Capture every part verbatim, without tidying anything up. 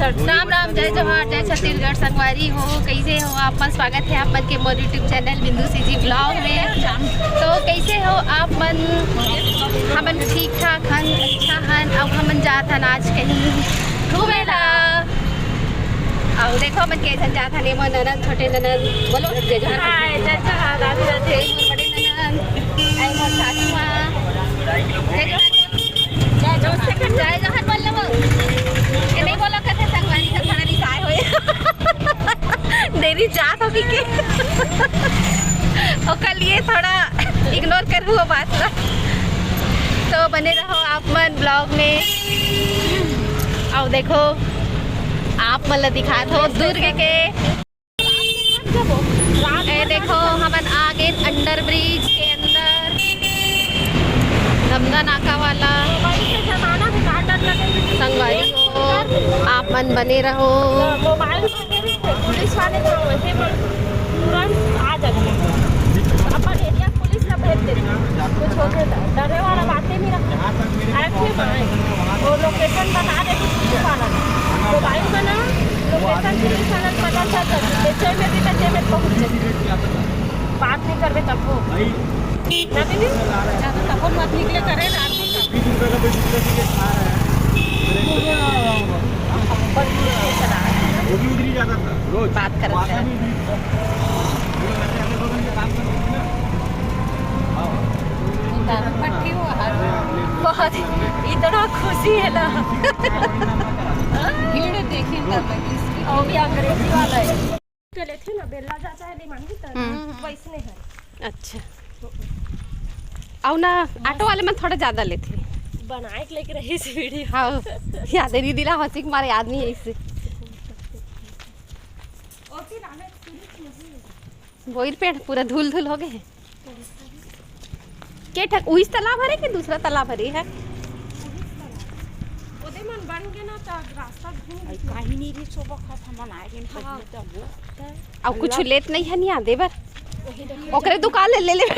राम राम, जय जोहार, जय छत्तीसगढ़। संगवारी हो, कइसे हो आप मन? स्वागत हे आप मन के मोर YouTube चैनल बिंदु सीजी ब्लॉग में। तो कइसे हो आप मन? हमन ठीक ठाक हन, अच्छा हन। अब हमन जात हन आज कहीं घूमे ला। अउ देखो, हमन के झन जात हन, ये मोर ननद, छोटे ननद, बोलो जय जोहार। हाय, जय जोहार, राधे राधे। ये मोर बड़े ननद, ये मोर सासू माँ। जय जोहार। जय जोहार। जय जोहार बोल लो। ये नहीं बोलो, कथे संगवारी तो थोड़ा रिसाए होए। देरी जात होगी के। ओकर लिए थोड़ा इग्नोर करू वो बात ला। तो बने रहो आप मन ब्लॉग में। अउ देखो, आप मन ला दिखात हो दुर्ग के। ए देखो, हमन आ गए अंडर ब्रिज के अंदर, धमधा नाका वाला। संगवारी हो, आप मन बने रहो। मोबाइल में पुलिस वाले था, वैसे पर तुरंत आ जाते। अपन एरिया पुलिस ला भेज देते। कुछ होते तो डरे वाला बात ही नहीं रखते। अरे फिर भाई, वो लोकेशन बता देते पुलिस वाला ने। मोबाइल में ना लोकेशन पुलिस वाला ने पता चल जाता। जैसे में भी तो जेब में पहुंच जाते। बात नहीं करबे तब वो। ना दीदी? ज्यादा तब मत निकले करे रात में। बात करते हैं। बहुत इतना खुशी है ना। भीड़ देखिन तब लगी इसकी। और भी अंग्रेजी वाला है। के लेथे ना, बेला जाता है, ले मांगी त हम्म। वैसने है। अच्छा। अउ ना, ऑटो वाले मन थोड़ा ज्यादा लेथे। बनाए के लेके रही इस वीडियो। हाँ, याद नहीं दिला, हंसी के मारे याद नहीं है इससे। बोइर पेड़ पूरा धूल धूल हो गए हैं। के ठक उहिस तालाब हरे कि दूसरा तालाब हरे है? ओदे मन बन के ना, त रास्ता घूम अरे, काहे नहीं रही, सोबा खात हमन आए गए, हाँ। पहिले तब वो। अउ कुछ लेत नहीं है, नहीं आंदे बर। ओकरे दुकान ले, ले ले।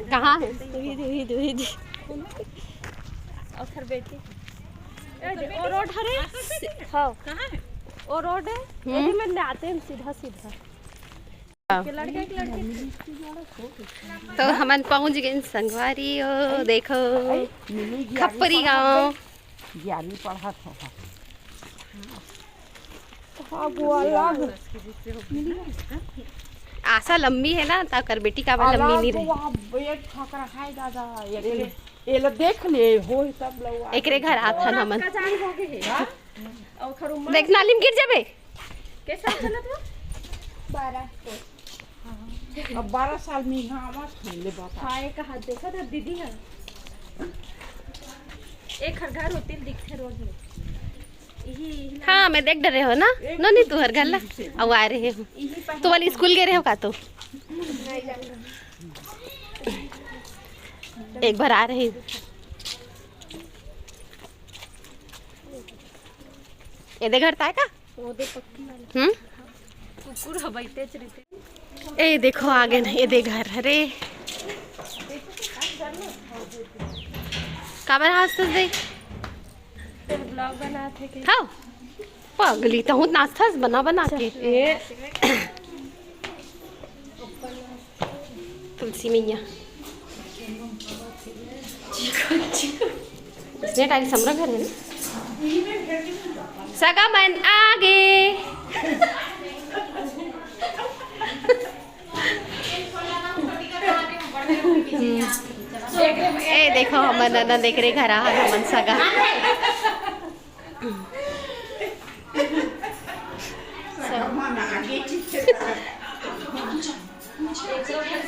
कहाँ है? ओकर बेटी। ए, ओ रोड हरे? हाँ। कहाँ है? ओ रोड है? हम्म। एही में ले आते हैं सीधा सीधा। हाँ। के लड़के, एक लड़के। तो हमन पहुंच गए संगवारी, ओ देखो, खप्परी गांव। ज्ञानी पढ़त हो। हाँ, वो अलग। आशा लंबी है ना, त ओकर बेटी काबर लंबी अलग नहीं रही। वो आप एक ठकरा है दादा, एकरे, ये लो देख ले, हो सब लोग आ एकरे घर आत हन हमन। का जान हो गए है। हाँ? और खरुम्मा देख, नाली में गिर जाबे। कैसा चलत हो? बारह। अब बारह साल में यहाँ आवाज सुन ले बाबा। हाँ, एक हाथ देखा था दीदी है। एक हर घर होती दिखते रोड में। यही, यही ना। हाँ, मैं देख डरे हो ना। एक नोनी, तू हर घर ला। ठीक से। अब आ रहे हो। यही पहले तू वाली स्कूल गए रहे हो का तू? नहीं जाना। एक बार आ रही। ये दे घर ताय का? वो दे पक्की वाली। हम्म? कुकुर ह बैठे च रहिथे। ए देखो, आ गए ना, ये दे घर हरे। काबर हंसत दे? तेरे ब्लॉग बनात हे के? हाँ। पगली, तहूँ नाचथस बना बना के। ए। तुलसी मैया। इसने टाइल समरा घर है ना? सगा मन आगे। ए देखो, हमन ननद एकरे घर आ, हमन सगा।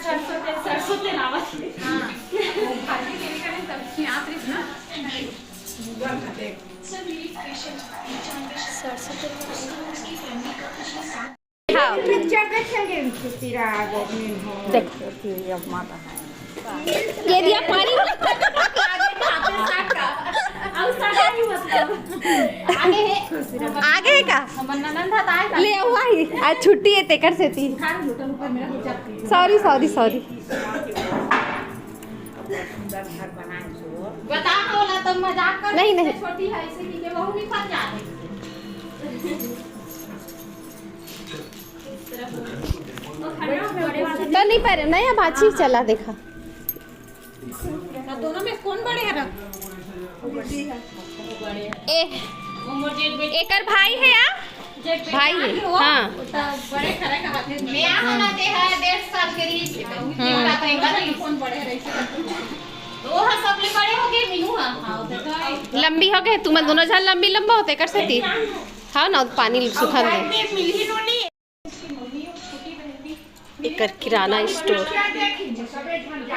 सरसों तेल, सरसों तेल आवत हे। हाँ। वो भाजी के लिए करें तब खियात रही ना। सरसों तेल। हाँ। पिक्चर देखेंगे इनकी, तेरा आदमी हो। देख। तो फिर अब माता है। ये दिया पानी। आगे हे। आगे हे का? हमर ननद ह त आए ले हुआ ही। आज छुट्टी हे तेकर सेती। Sorry, sorry, sorry. बता ना, ओला तो मजाक कर नहीं, नहीं। छोटी है, इसे की के बहू निकल जाते। तो नहीं पारे, नहीं, अब आछी चला देखा। तो दोनों में कौन बड़े है रंग? ए, वो मोर जेठ बेटी। एकर भाई है या? जेठ बेटी भाई है, आगे हो। हाँ। तो बड़े खड़ा का हाथ में। मैं आना ते है डेढ़ साल के लिए। हम्म। कौन बड़े है, इसे वो ह सबले बड़े हो गए, मीनू ह। हाँ, वो तो है। लंबी हो गए, तुमन दोनों झन लंबी लंबा होते कर सेती। हाँ ना, पानी सुखा दे। एकर किराना स्टोर,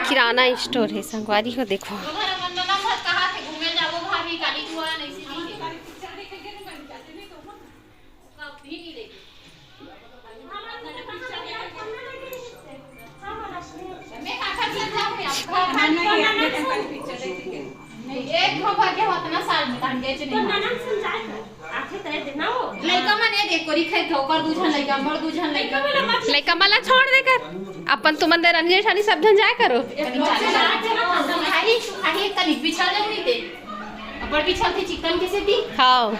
किराना स्टोर हे संगवारी हो, देखो। एक ठो भर के होतना साल में तहन के चले। तो ननद समझाए कर, आखे तय देना हो। लइका मन ए देख, कोरी खाई खाओ कर, दू झन लइका, मोर दू झन लइका। लइका मन ला छोड़ दे कर, अपन तुमन दे रंजन शानी सब झन जाए करो। खाही, खाही तनिक बिछा जाऊ नहीं ते। अपन बिछा के चिकन के सेती। हाँ।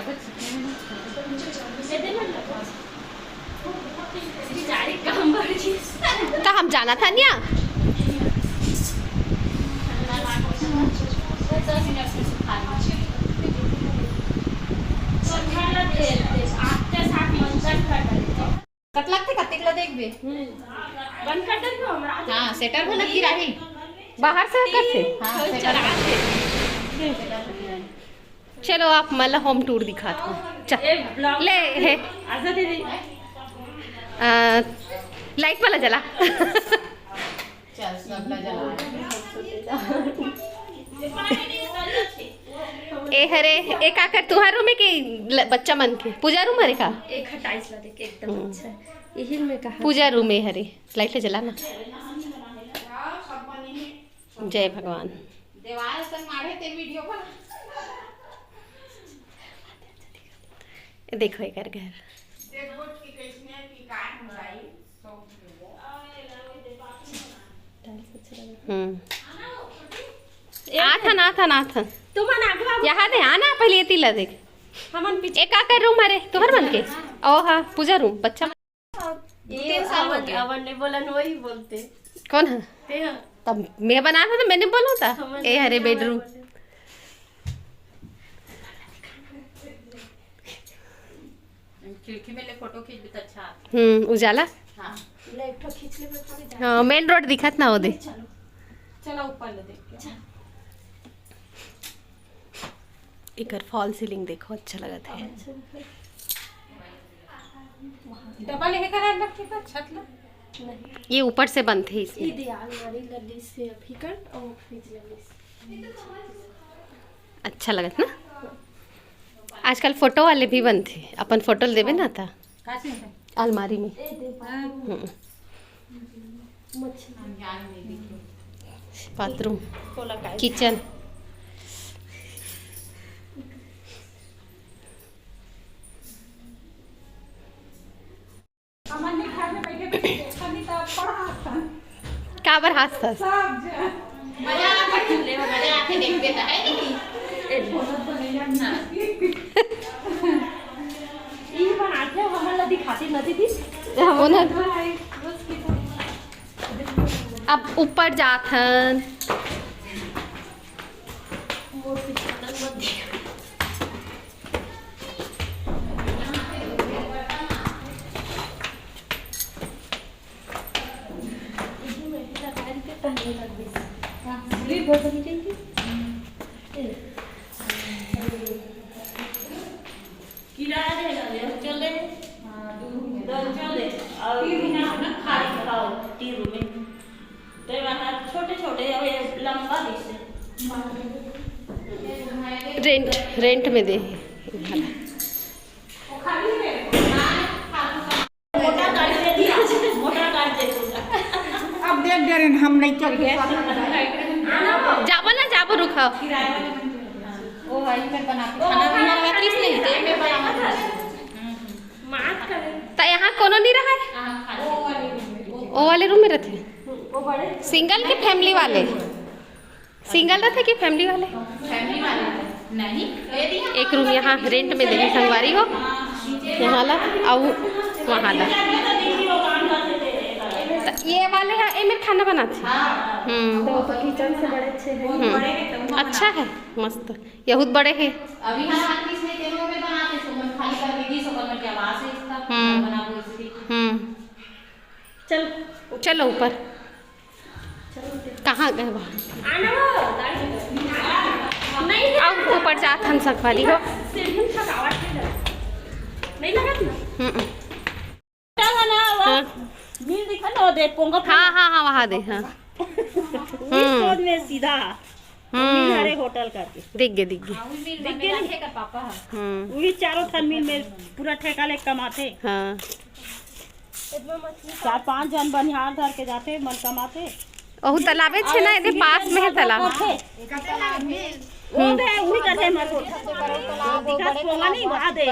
त हम जाना था न्या। कत लगथे, कतेक ला देखबे? हाँ, सेटर भला की राही। बाहर से कसे? हाँ, सेटर। चलो, आप मला होम टूर दिखात हो। चल। ए, ब्लॉग ले, हे। आजा दीदी। आ, लाइट वाला जला। चल, सब ला जला। ए हरे, ए काकर तुहार रूम हे कि ल-, बच्चा मन के? पूजा रूम हरे का? एक हटाइस ला देख, एकदम हम्म। अच्छा है। यही में कहा। पूजा रूम ए हरे, लाइट ले जला ना। जय भगवान। देवाल संग माढ़े ते वीडियो पर। देखो एकर घर। हम्म। आथन, आथन, आथन। तुमन आगू, आगू। यहाँ दे, आना पहले एती ला देख। हमन पीछे। एक आकर रूम हरे, तुहर मन के? ओ हाँ, पूजा रूम, बच्चा। ये तीन साल हो अवन, गए। अवन ने बोला न, वही बोलते। कौन है? ते हैं। तब मैं बना था तो मैंने बोला था। हमन ए हरे नहीं बेडरूम। बोले। खिड़की में ले फोटो खींच भी तो अच्छा आता। हम्म, उजाला। हाँ। ले, एक ठो खींच ले, मैं थोड़ी जा- हाँ, मेन रोड दिखत ना ओदे। चलो, चलो ऊपर ले देख के। चल। एकर फॉल सीलिंग देखो, अच्छा लगत है। डबल हे करा लग के छत ला? नहीं। ये ऊपर से बनथे ये इसमें। दे अलमारी लगी से अभी कर और फ्रिज लगी से। अच्छा लगत ना? आजकल फोटो वाले भी बनथे, अपन फोटो ल देबे ना ता। का चीज है? अलमारी में। ए दे। हाँ। हम्म। Bathroom, kitchen. हमन घर में बैठे बैठे देखा नहीं तो पढ़ा था। काबर हाथ था? सब जन। मजा आथे, मजा आथे, देखबे त है नहीं। ई बनाथे, हमन ला दिखाते न दीदी। हमन ला। अब ऊपर जाथन। किराया दे ला ले, चल दे। हाँ, दो रूम है। दो चल दे। और तीन रूम है। खाली खाओ, तीन रूम है। तो वहाँ छोटे छोटे, और ये लंबा भी से। रेंट, रेंट में दे। मोटा गाड़ी दे दिया, मोटा गाड़ी दे दिया। अब देख दे रहे हैं, हम नहीं चल गए। जाबो ना, जाबो, रुका। मोबाइल में बनाते खाना भी नवरात्रि से नहीं, जेब में बनावत रहिस। त यहाँ कोनो नहीं रहा है? हाँ, खाली। वो वाले रूम में रहते हैं। वो बड़े सिंगल के फैमिली वाले? सिंगल रहते कि फैमिली वाले? फैमिली वाले। नहीं, ये भी एक रूम यहाँ रेंट में देनी संगवारी हो, यहाँ ला, और वहाँ ला। त ये वाले यहाँ, ये मेरे खाना बनाते हैं। हम्म। तो किचन से बड़े अच्छे हैं। हम्म, अच्छा है, मस्त। यहूद बड़े हैं। अभी हम आदमी इसमें तेलों में बनाते, सो मन खाली कर दीजिए, सो मन क्या आवाज है इसका, हम्म। बना दो इसकी। हम्म। चल। चलो ऊपर। चलो ऊपर। कहाँ गए वहाँ? आना वो, गाड़ी में। नहीं, नहीं। अब ऊपर जात हन सकवारी हो। सीढ़ी में थकावट है। नहीं लगा तू? हम्म। चल ना, वो हाँ। मिल दिखा ना, वो दे, पोंगा, हाँ, पोंगा। हाँ, हाँ, वहाँ दे, हाँ। उस हम्म। रोड में सीधा। हम्म। मिल हरे होटल करके। दिख गए, दिख गए। हाँ, उस मिल में दिख गए मेरा नहीं? ठेका पापा है। हम्म। वही चारों ठन मिल में पूरा ठेका ले कमाते। हाँ। चार पांच जन बनिहार धर के जाते, मन कमाते। ओहू तालाबे छे ना, एदे पास में है तालाब। वो दे, उही कर है हमारे को। दिखा सोना नहीं, वहाँ दे।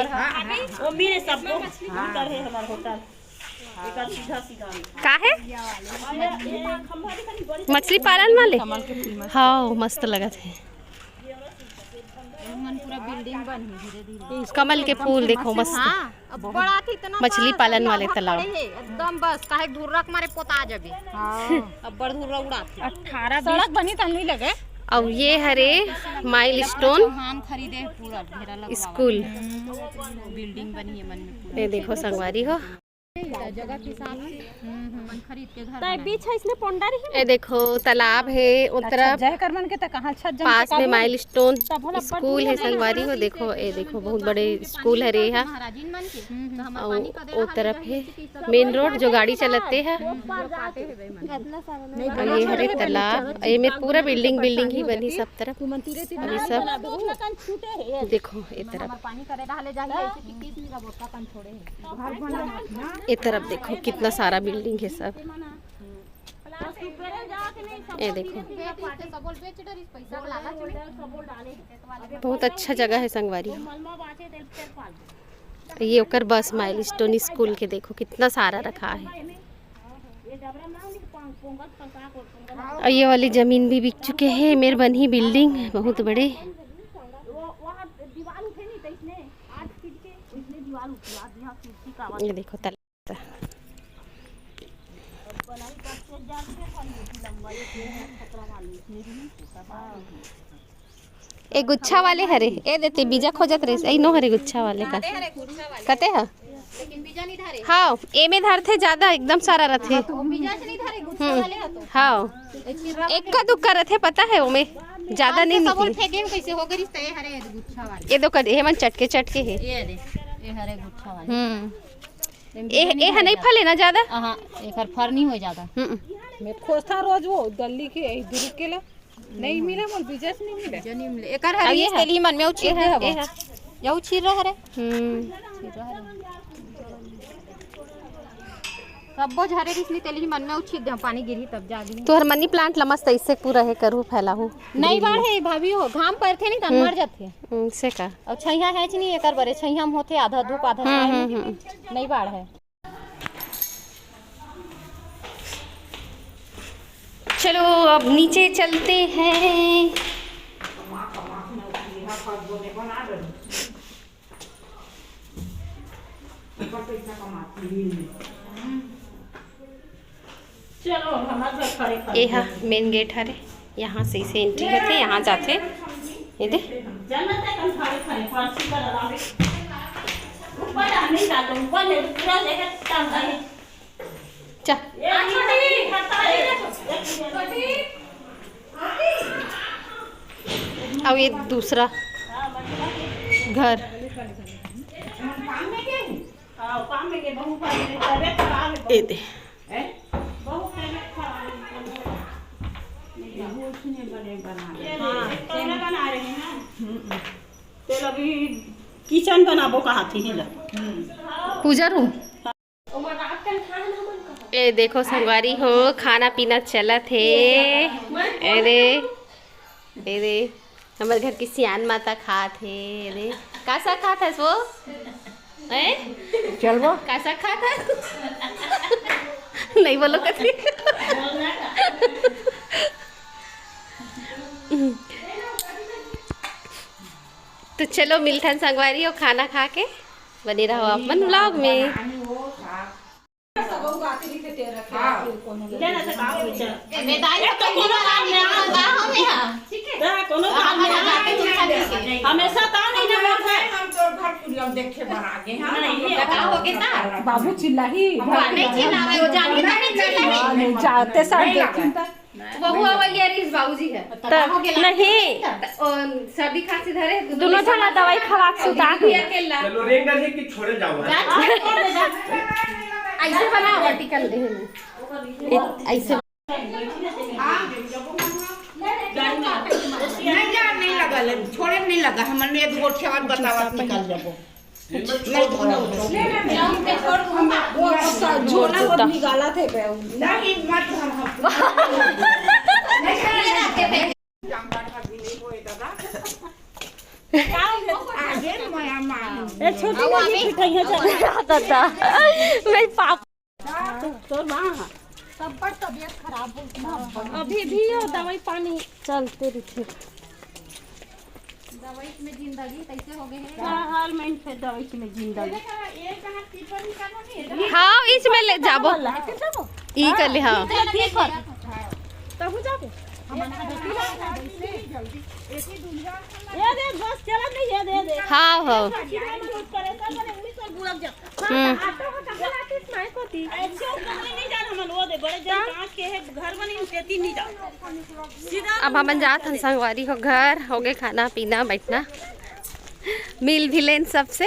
वो मेरे सबको उही कर है हमारे होटल। एक सीधा सीधा। का है? मछली पालन वाले? हाँ, मस्त लगत है। मन पूरा बिल्डिंग बनी धीरे धीरे। कमल के फूल देखो, मस्त। हाँ, अब बड़ा थी इतना मछली बड़ा, पालन अभी वाले आधा तालाब। खड़े है, एकदम बस, काहे धुर्रा के मारे पोता जबे। हाँ। अब बड़ धुर्रा उड़ाते। अठारह सड़क बनी तहन नहीं लगे। अब ये हरे माइलस्टोन चौहान खरीदे पूरा ढेरा लगवा स्कूल। बिल्डिंग बनी है मन में पूरा। ये देखो संगवारी हो। जगह के हिसाब से, हम्म, हम्म। अपन खरीद के घर तय बनाए। बीच है इसने पोंडा रही है। ये देखो तालाब है उस अच्छा, तरफ। जय कर मन के त कहाँ छत जम के पास में कभी माइलस्टोन तब हम अब्बड़ स्कूल दूर है नहीं संगवारी हो। देखो, ये देखो बहुत बड़े स्कूल है रे यहाँ। महाराजिन मन के, हम्म, हम्म। तो हम और पानी का दे वो रहा तरफ है। मेन रोड जो गाड़ी चलते हैं। और ये हरे तालाब, ये में पूरा बिल्डिंग, बिल्डिंग ही बनी सब तरफ। अभी सब देखो ये तरफ। ये तरफ देखो कितना सारा बिल्डिंग है सब। ये देखो बहुत अच्छा जगह है संगवारी। ये ओकर बस माइलस्टोन स्कूल के देखो कितना सारा रखा है। और ये वाली जमीन भी बिक चुके हैं। मेर बनही बिल्डिंग बहुत बड़े। ये देखो तल ए गुच्छा वाले हरे, ए देते बीजा खोजत रहिस, ए नो हरे गुच्छा वाले का। कते ह? हाँ, ए में धरथे ज्यादा, एकदम सारा रथे। हम्म, हाँ, एक्का दुक्का रथे, पता है, ओमे ज्यादा नहीं निकले। फेंके में कैसे हो गई, तो ये हरे गुच्छा वाले। ये दो कर, ये मन चटके चटके है। ये दे, ये हरे गुच्छा वाले। हम्म, ए, ए ह नहीं फले ना ज्यादा। हाँ, एकर फर नहीं हो ज्यादा। हम्म। मैं खोजता रोज वो दल्ली के, ए दुरुक के ला। नहीं मिला, मोर बीजा से नहीं मिला। जो नहीं मिले। एकर अब ये हरी है। तेली मन में उछीर ये दे है, हबो। ये है। यहू छीर रहा रे। हम्म। छीर रहा रे। सब्बो झरे रिस नहीं तेली मन में उछीर दे, पानी गिरी तब जागी। तोहर मनी प्लांट ला मस्त ऐसे पूरा है करू फैलाहू। नहीं बाढ़ है भाभी हो, घाम परथे नहीं त हम्म। मर जाथे। हम्म, से का? और छैया है नहीं एकर बरे, छैया में होथे आधा धूप आधा हम्म, छाया हम्म, में। हम्म। नहीं बाढ़ है। चलो अब नीचे चलते हैं। चलो, हमारे घर खड़े खड़े ये हा मेन गेट हरे, यहाँ से इसे एंट्री होथे, यहाँ जाथे। ये दे। जन्नत है, हम खड़े खड़े, फांसी का लगा। ऊपर आ नहीं जाते, ऊपर ले, पूरा लेके टांग है। चा। ये आ, छोटी। छोटी। अब ये दूसरा घर। हाँ, काम में क्या है? हाँ, काम में के बहू का मेरे तबीयत खराब है, ए दे। हैं? बहू तबीयत खराब है। नहीं, वो उसने बने बना ये दे। हाँ, एक कमरा बना रहे हैं ना। हम्म। तो अभी किचन बनाबो कहा थी ही ला। पूजा रूम। ओमा रात कन खाना हमन कहा। ए देखो संगवारी हो, खाना पीना चलत हे। ए दे, ए दे। हमर घर की सियान माता खात हे। अरे, का साग खात हस वो? हैं? चल वो। का साग खात हस? नहीं बोलो कथी। तो चलो मिलथन संगवारी हो खाना खा के। बने रहो अपन vlog में। हमेशा तो नहीं ना बोलता है। हम तोर घर कुरियम देखे बर आ गए हैं। नहीं, ये का हो गया ना? बाबू चिल्लाही। नहीं चिल्लावे, वो जानी ना नहीं चिल्लावे। नहीं, जाते साथ नहीं देखी। बहू आवा ये रीस बाबूजी है। नहीं। सर्दी खांसी धरे, दोनों झन ला दवाई खवा के सुता के। अकेला। चलो, रेंग डाल के छोड़े जाओ। ऐसे बनाओ, vertical देह में। ऐसे। नहीं, यार, नहीं लगा ले, छोड़े नहीं लगा। हमन एक गोठिया और बतावत निकल जाबो। झोला बहुत निकाला थे बे। नहीं, मत हम, हम। ए, छोटी वाली मिठाइयाँ चल। दादा, मेरे पापा। तोर माँ। सब पर तबीयत खराब हो गया। अभी भी हो दवाई पानी चलते रहिथे। दवाई में जिंदगी कैसे हो गए हैं? का हाल में फिर दवाई में जिंदगी। हाँ, इस में ले जाबो। ई कर ले, हाँ। तब जाबो। ये दे, बस चला दे, ये दे दे। हाँ, हाँ। हम्म। अब हमन जात हन संगवारी हो घर, हो गए खाना पीना बैठना, मिल भी लेन सबसे।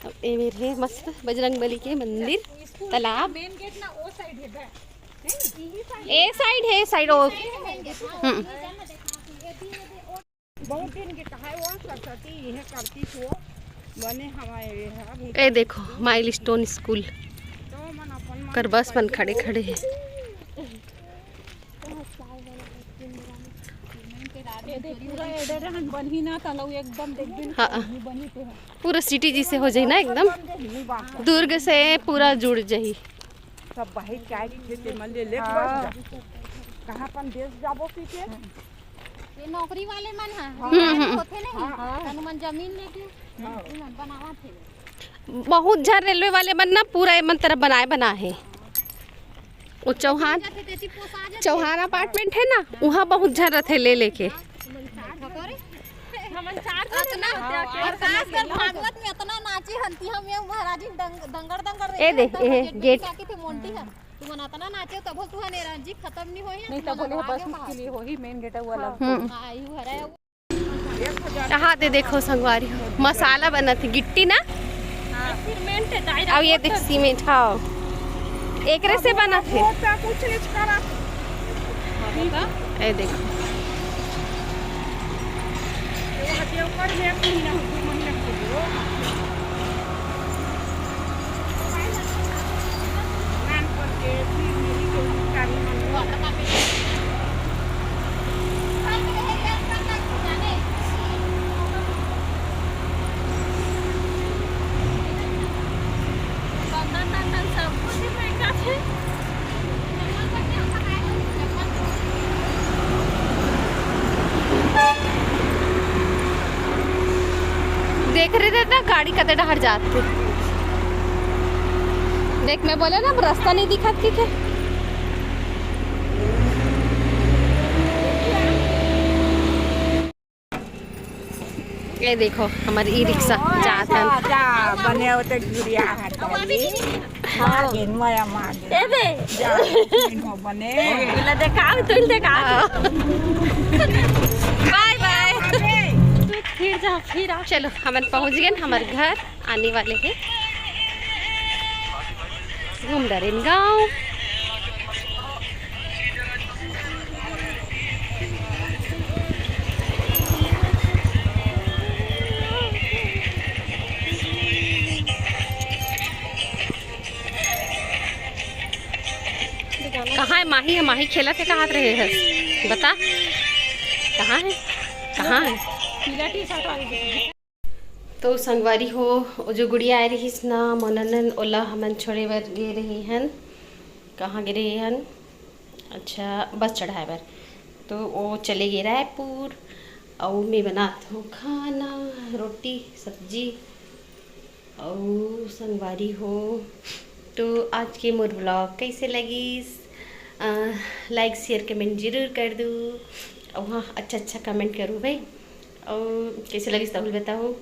अब ए मेर हे मस्त बजरंग बली के मंदिर, तालाब। मेन गेट ना ओ साइड है बे। ए साइड है, साइड ओ। हम्म। बहुत दिन के कहाए वो सरस्वती ये करती थो बने हमारे ये है। ए देखो, माइलस्टोन स्कूल तो मन अपन मन कर बस मन खड़े खड़े है। ये देख, पूरा एडर हन बनही ना, तलऊ एकदम देख दिन हाँ। बनही तो है। पूरा सिटी जैसे हो जाही ना एकदम, दुर्ग से पूरा जुड़ जाही। सब बाहर के आए के खेते मन ले लेके बस जा। कहाँ अपन देश जाबो पी के? ये नौकरी वाले मन ह, हम्म, रिटायर हम्म। होथे नहीं, हाँ। तनु मन जमीन लेके बनावत हे। बहुत झन रेलवे वाले मन ना पूरा एमन तरफ बनाए बना हे। वो चौहान, जाथे तेती पोसा जाथे। चौहान अपार्टमेंट है ना, वहाँ बहुत झन रथे ले लेके। हमन चार झन अतना, रहते हैं, और खासकर भागवत में अतना नाचे हंती हम ये महाराज जी दंग-, दंगड़ दंगड़ ए दे, रहते हैं, ए, जेठ गेट। काकी थे मोंटी है। तुमन अतना नाचे तभो तुहन एनर्जी खत्म नहीं होई, नहीं, तुमन तभो ले आगे बस बाहर। मुश्किल ही होही, मेन गेट वाला। हम्म। हाँ, यू हरा है। यहाँ दे देखो संगवारी हो, मसाला बनत हे, गिट्टी ना। हाँ। सीमेंट है, direct अब ये देख पत्थर। सीमेंट, हाँ, एकरे से बनत हे। होता कुछ नहीं करा। हाँ, बता। ए देखो। वो हटिया ऊपर में एक महीना हो, दो महीना हो गया। देख रहे थे ना गाड़ी कते डहर जात हे। देख, मैं बोले ना, अब रास्ता नहीं दिखत कि के। ये देखो, हमारी ई रिक्शा जात हन। जा, बने होते गुड़िया हाथ वाली। मागे, माया मागे। ए बे। जा, बने। इला देखा, तू देखा। बाय बाय। फिर जा, फिर आ। चलो, हमन पहुंच गए हमारे घर, आने वाले हैं। घूम डरेन गाँव। माही ह, माही खेलत हे, कहात रहे हस, बता, कहाँ है, कहाँ है? तो संगवारी हो, वो जो गुड़िया आए रहिस ना, मोननन, ओला हमन छोड़े बर गे रहे हन। कहाँ गे रहे हन? अच्छा, बस चढ़ाए बर। तो वो चले गे रायपुर, अउ मैं बनात हूँ खाना, रोटी, सब्जी। अउ संगवारी हो, तो आज के मोर vlog कैसे लगिस? अ, like, share, comment जरूर कर दू। अउ हाँ, अच्छा अच्छा comment करू भाई। अउ कैसे लगिस तहूँ ल बताहू।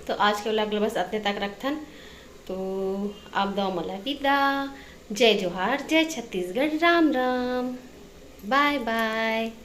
तो आज के vlog ल बस अतने तक रखथन। तो आप दव मोला विदा। जय जोहार, जय छत्तीसगढ़, राम राम, bye bye।